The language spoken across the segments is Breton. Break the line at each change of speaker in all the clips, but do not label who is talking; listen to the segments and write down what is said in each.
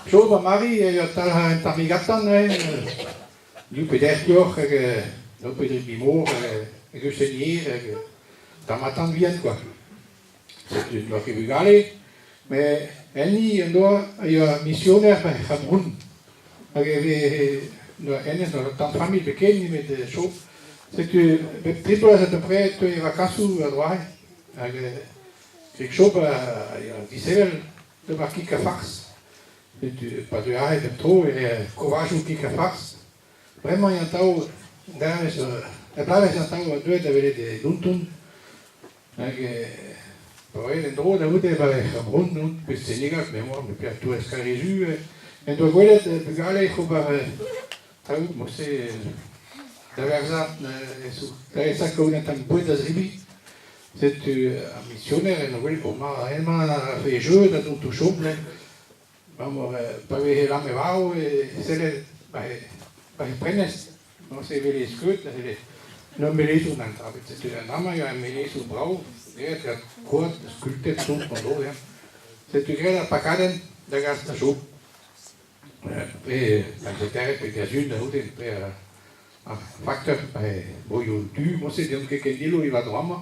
Job ha Mari a yoa talc'h un tammig gantañ neuze, div pe deir kloc'h hag daou pe dri mor hag eus en yer hag tamm-ha-tamm vihan kwa. Setu n'oa ket bugale, met enni en doa a yoa misioner ba he C'hameroun hag e veze n'oa hennezh n'oa tamm familh bet ken nemet Job. Setu bep tri bloaz à peu près e teue vakañsoù a-droare hag Job a yoa disheñvel D'ober kig ha farz. Setu pa deu aze bep tro e vez kovajoù kig ha farz. Bremañ eo atav dervez er bloavezh eo atav deuet da welet e donton. Hag pa oa en-dro da c'houde ba er C'hameroun on, pe Senegal me oar, pe ar Tourez Karizu, en doa gwelet bugale oc'h ober traoù mod-se da verzañ da esa kaout un tamm boued da zebriñ. Setu ar misioner en o wel bremañ hemañ a rafe jeu da dont o chom pa veze lamet varv e selle ba he prenestr morse e wele skeud neuze n'eo melezour an dra bet setu an dra-mañ eo ar melezour brav graet gant koad skulptet tout en-dro ya setu graet ar pakadenn da gas da chom Pe an pe gazun da c'houde, pe ar fakteur, pe broioù du, morse deomp ket ken dillo diwar-dro amañ.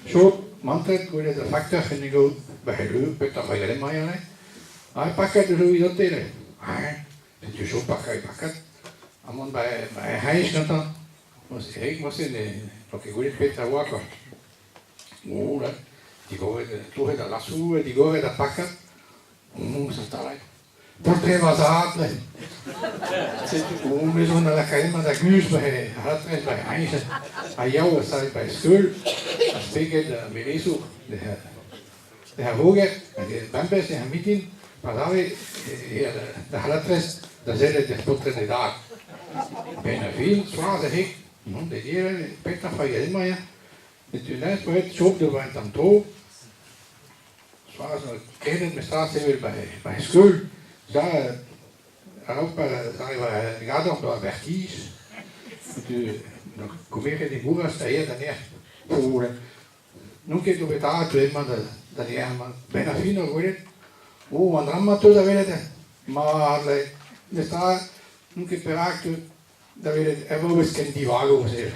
Chom, mantret, gwelet ar fakteur en e gaout, ba hello, petra c'hoari emañ ivez. Ha paket zo evit tele. Hein, setu chom pakañ e pakad. Ha mont ba ba heñch gantañ. Morse, heg morse ne n'o ket gwelet petra oa quoi. Oh là, digoret, torret al lasoù, digoret ar pakad. Poltred va zad Setu o mezon a laka hemañ da guzh ma he ratres ma he ha yaou a save pa skeul ha speget ar melezour d'he voger hag bemdez er mitin pa save da c'halatrez da sellet er paotred e dad. Benn ar fin, soaz a heg, mont da gêr, petra fae hemañ ya. Setu neuze paeet chom da ober un tamm tro. Soaz kredet mestra sevel ba he skeul, ya a-raok pa arriva e gador doa vertij, setu komeret e gouras da aet anezhañ. N'on ket o petra teu emañ da emañ. Benn ar fin eo gwelet, oh an dra-mañ teu da welet mat mestra n'on ket perak teu da welet er vaouez ken divalo-se.